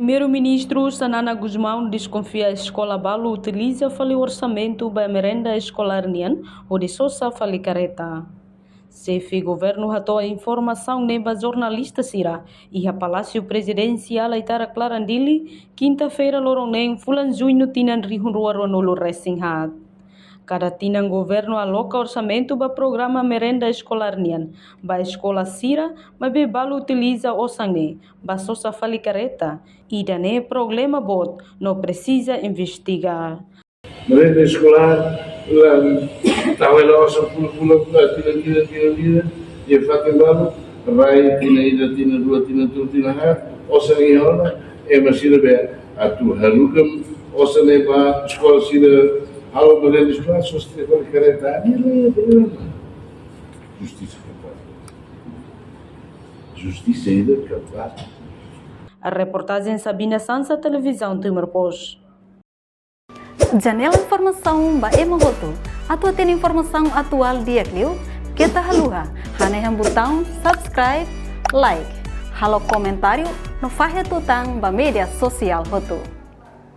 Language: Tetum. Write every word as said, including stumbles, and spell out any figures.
Primeiru-Ministru Xanana Gusmão deskonfia eskola balu utiliza fali orsamentu ba merenda eskolár nian hodi sosa fali kareta. Xefe Governu hato'o informasaun ne'e ba jornalista sira iha Palásiu Prezidensiál Aitarak, Laran, Dili, kinta-feira loron neen, fulan Juñu, tinan rihun rua rua-nulu resin haat. Kada tinan governu aloka orsamentu ba programa merenda eskolár nian ba eskola sira, maibé balu utiliza osan ne'e ba sosa fali kareta. Ida-ne'e problema boot no presiza investiga. Merenda eskolár la tau hela osan pula-pula, pula, tinan, tinan, tinan, tinan. Iha fatin balu, rai tinan ida, tinan rua, tinan tolu, tinan haat, osan iha ona, ema sira be atu haruka osan ne'e ba eskola sira halo merenda eskolár, sosa fali kareta, ne'e la iha problema. Justisa kapás. Justisa ida kapás. Reportajen Sabina Sansa, Televizaun Timor Post. Janela informasaun ba ema hotu. Atu hatene informasaun atuál di'ak liu, keta haluha hanehan butaun subscribe, like, halo komentáriu no fahe tutan ba média sosiál hotu.